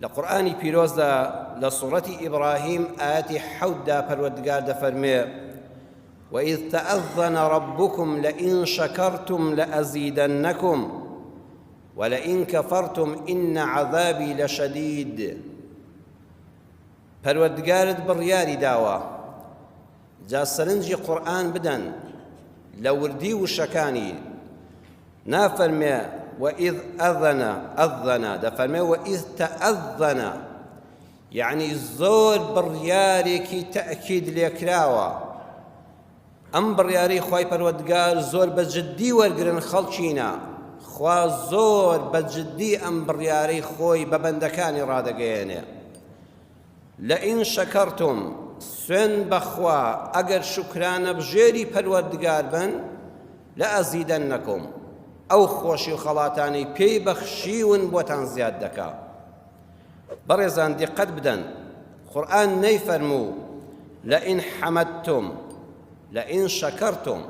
لە قورئانی پیرۆزدا لە سوڕەتی ئیبراهیم ئایەتی حەوتدا پەروەردگار دەفەرموێ وإذ تأذن ربكم لئن شكرتم لأزيدنكم ولئن كفرتم إن عذابي لشديد پەروەردگارت بڕیاری داوە جا سەرنجی قورئان بدەن لە وردی وشەکانی نافەرمێ وإذ أذن أذن دەفەرمێ وإذ تأذن یعنی زۆر بڕیارێکی تەئکید لێکراوە ئەم بڕیارەی خوای پەروەردگار زۆر بە جدی وەرگرن خەڵکینە خوا زۆر بە جدی ئەم بڕیارەی خۆی بە بەندەکانی ڕادەگەیەنێ لئن شکرتم، سوێند بەخوا ئەگەر شوکرانەبژێری پەروەردگار بن، لأزیدنکم، ئەو خۆشی و خەڵاتانەی پێی بەخشیون بۆتان زیاد دەکا. بەڕێزان دیقەت بدەن، قورئان نەیفەرموو لئن حمدتم، لئن شکرتم.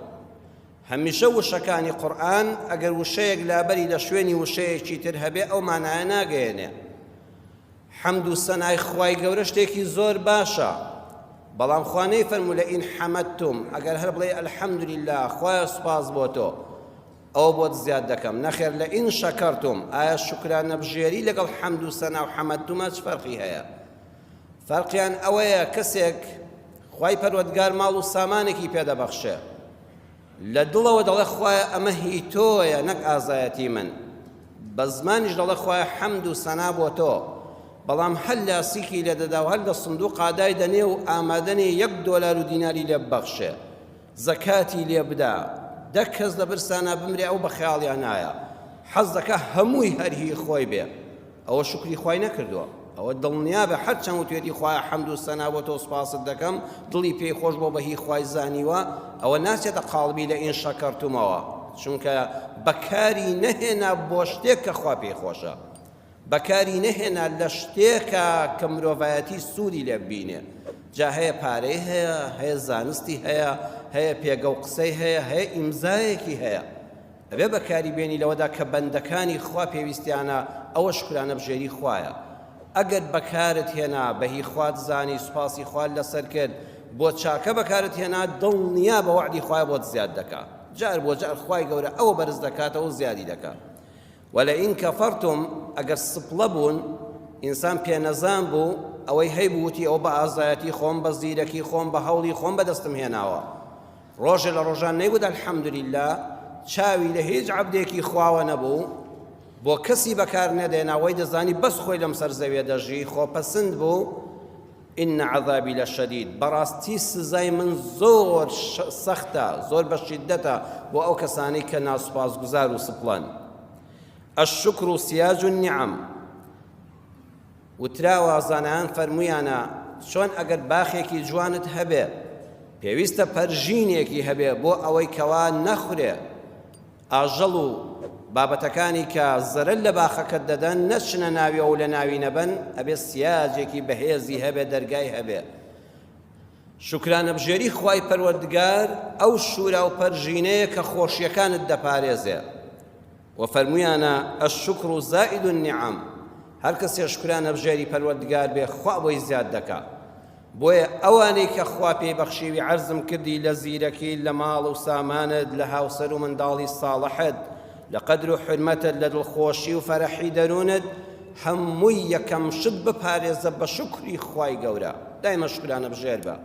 هەمیشە وشەکانی قورئان ئەگەر وشەیەک لابەری لە شوێنی وشەیەکی تر هەبێ ئەو مانایە ناگەیەنێ. حەمد و سەنای خوای گەورە شتێکی زۆر باشە بەڵام خوا نەیفەرموو لە ئین حەمەدتم ئەگەر هەر بڵێ الحمدللە خوایە سوپاس بۆ تۆ ئەوە بۆت زیاد دەکەم نەخێر لە ئین شەکەرتم ئایا شوکرانەبژێری لەگەڵ حەمد و سەنا و حەمەدتمە چ فەرقی هەیە فەرقیان ئەوەیە کەسێک خوای پەروەردگار ماڵ و سامانێکی پێدەبەخشێ لە دڵەوە دەڵێ خوایە ئەمە هی تۆیە نەک ئازایەتی من بە زمانیش دەڵێ خوایە حەمد و سەنا بۆ تۆ بەڵام هەر لاسیکی لێ دەدا و هەر لە سندوقا دای دەنێ و ئامادە نییە یەک دۆلار و دیناری لێ ببەخشێ زەکاتی لێ بدا دە کەس لە برسانا بمرێ ئەو بە خەیاڵیا نایە حەز دەکا هەمووی هەر هی خۆی بێ ئەوە شوکری خوای نەکردووە ئەوە دڵنیابە هەرچەند وتوێتی خوایە حەمد و سەنا بۆ تۆ سوپاست دەکەم دڵی پێی خۆش بۆ بە هی خوای زانیوە ئەوە ناچێتە قاڵبی لە ئین شەکەرتومەوە چونکە بەکاری نەهێنا بۆ شتێک کە خوا پێی خۆشە بەکاری نەهێنا لە شتێکە کە مرۆڤایەتی سوودی لێ ببینێ جا هەیە پارەی هەیە هەیە زانستی هەیە هەیە پێگە و قسەی هەیە هەیە ئیمزایەکی هەیە ئەبێ بەکاری بێنی لەوەدا کە بەندەکانی خوا پێویستیانە ئەوە شوکرانە بژێری خوایە ئەگەر بەکارت هێنا بەهی خوات زانی سوپاسی خوات لەسەر کرد بۆ چاکە بەکارت هێنا دڵنیا بە وەعدی خوای بۆت زیاد دەکا جار بۆ جار خوای گەورە ئەوە بەرز دەکاتەوە و زیادی دەکا ولئن کفرتم ئەگەر سپڵە بوون ئینسان پێنەزان بوو ئەوەی هەیبوو وتی ئەوە بە ئازایەتی خۆم بە زیرەکی خۆم بە هەوڵی خۆم بەدەستم هێناوە ڕۆژێ لە ڕۆژان نەیوت الحمدللە چاوی لە هیچ عەبدێکی خواوە نەبوو بۆ کەسی بەکار نەدێنا وەی دەزانی بەس خۆی لەم سەر زەویە دەژی خۆپەسند بوو إن عذابی لشدید بەڕاستی سزای من زۆر سەختە زۆر بە شیدەتە بۆ ئەو کەسانەی کە ناسوپاسگوزار و سپڵەن الشکر سیاج النعم وتراوە زانایان فەرموویانە چۆن ئەگەر باخێکی جوانت هەبێ پێویستە پەرژینێکی هەبێ بۆ ئەوەی کەوا نەخورێ ئاژەڵ و بابەتەکانی کە زەرەر لە باخەکەت دەدەن نەچنە ناویەوە و لە ناوی نەبەن ئەبێ سیاجێکی بەهێزی هەبێ دەرگای هەبێ شوکرانەبژێری خوای پەروەردگار ئەو شورا و پەرژینەیە کە خۆشیەکانت دەپارێزێ وە فەرموویانە، الشکر زائد النعم، هەر کەسێ شوکرانەبژێری پەروەردگار بێ خوا بۆی زیاد دەکا. بۆیە ئەوانەی کە خوا پێی بەخشیوی عەرزم کردی لە زیرەکی لە ماڵ و سامانت لە هاوسەر و منداڵی ساڵحت لە قەدر و حورمەتت لە دڵخۆشی و فەرەحی دەروونت هەمووی یەکەم شت بپارێزە بە شوکری خوای گەورە دایمە شوکرانەبژێر بە.